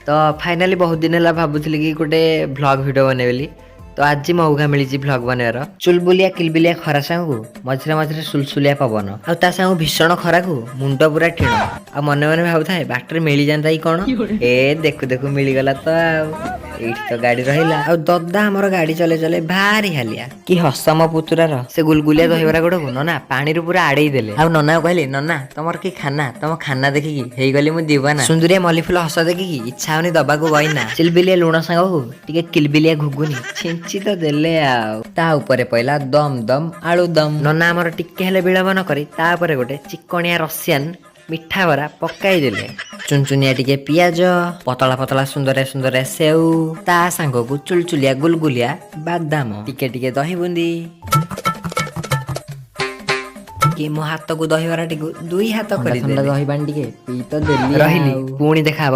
ତ ଫାଇନାଲି ବହୁତ ଦିନ ହେଲା ଭାବୁଥିଲି କି ଗୋଟେ ଭ୍ଲଗ୍ ଭିଡ଼ିଓ ବନେଇବି ବୋଲି। ତ ଆଜି ମଉକା ମିଳିଛି ଭ୍ଲଗ୍ ବନେଇବାର। ଚୁଲବୁଲିଆ କିଲବିଲିଆ ଖରା ସାଙ୍ଗକୁ ମଝିରେ ମଝିରେ ସୁଲସୁଲିଆ ପବନ, ଆଉ ତା ସାଙ୍ଗକୁ ଭୀଷଣ ଖରାକୁ ମୁଣ୍ଡ ପୁରା ଟିଣ। ଆଉ ମନେ ମନେ ଭାବୁଥାଏ, ବାଟରେ ମିଳିଯାନ୍ତା କି କ'ଣ। ଏ ଦେଖୁ ଦେଖୁ ମିଳିଗଲା ତ। ଆଉ ଏଇଠି ତ ଗାଡ଼ି ରହିଲା, ଆଉ ଦଦା ଆମର ଗାଡ଼ି ଚଲେଇ ଚଲେଇ ଭାରି ହାଲିଆ। କି ହସ ମୋ ପୁତୁରାର! ସେ ଗୁଲଗୁଲିଆ ଦହିବରା ଗୁଡ଼କୁ ନନା ପାଣିରୁ ପୁରା ଆଡ଼େଇ ଦେଲେ। ଆଉ ନନାକୁ କହିଲି, "ନନା, ତମର କି ଖାନା! ତମ ଖାନା ଦେଖିକି ହେଇଗଲି ମୁଁ ଦିୱାନା। ସୁନ୍ଦରିଆ ମଲ୍ଲି ଫୁଲ ହସ ଦେଖିକି ଇଚ୍ଛା ହଉନି ଦବାକୁ ବଇନା।" ଚିଲବିଲିଆ ଲୁଣ ସାଙ୍ଗକୁ ଟିକେ କିଲବିଲିଆ ଘୁଗୁନି ଛିଞ୍ଚି ତ ଦେଲେ, ଆଉ ତା ଉପରେ ପଇଲା ଦମ ଦମ ଆଳୁ ଦମ। ନନା ଆମର ଟିକେ ହେଲେ ବିଳମ୍ବ ନ କରି ତା ଉପରେ ଗୋଟେ ଚିକଣିଆ ରସିଆନ ମିଠା ବରା ପକାଇ ଦେଲେ। ଚୁନଚୁନିଆ ଟିକେ ପିଆଜ, ପତଳା ପତଳା ସୁନ୍ଦରିଆ ସୁନ୍ଦରିଆ ସେଉ, ତା ସାଙ୍ଗକୁ ଚୁଲଚୁଲିଆ ଗୁଲଗୁଲିଆ ବାଦାମ, ଟିକେ ଟିକେ ଦହି ବୁନ୍ଦି କି ମୋ ହାତକୁ ଦହିବରାଟିକୁ ଦୁଇ ହାତ ଥଣ୍ଡା କରିଦେଲେ। ଦହି ପାଣି ଟିକେ ପିଇ ତ ଦେଲି। ରହିଲି, ଆଉ। ପୁଣି ଦେଖାହବ।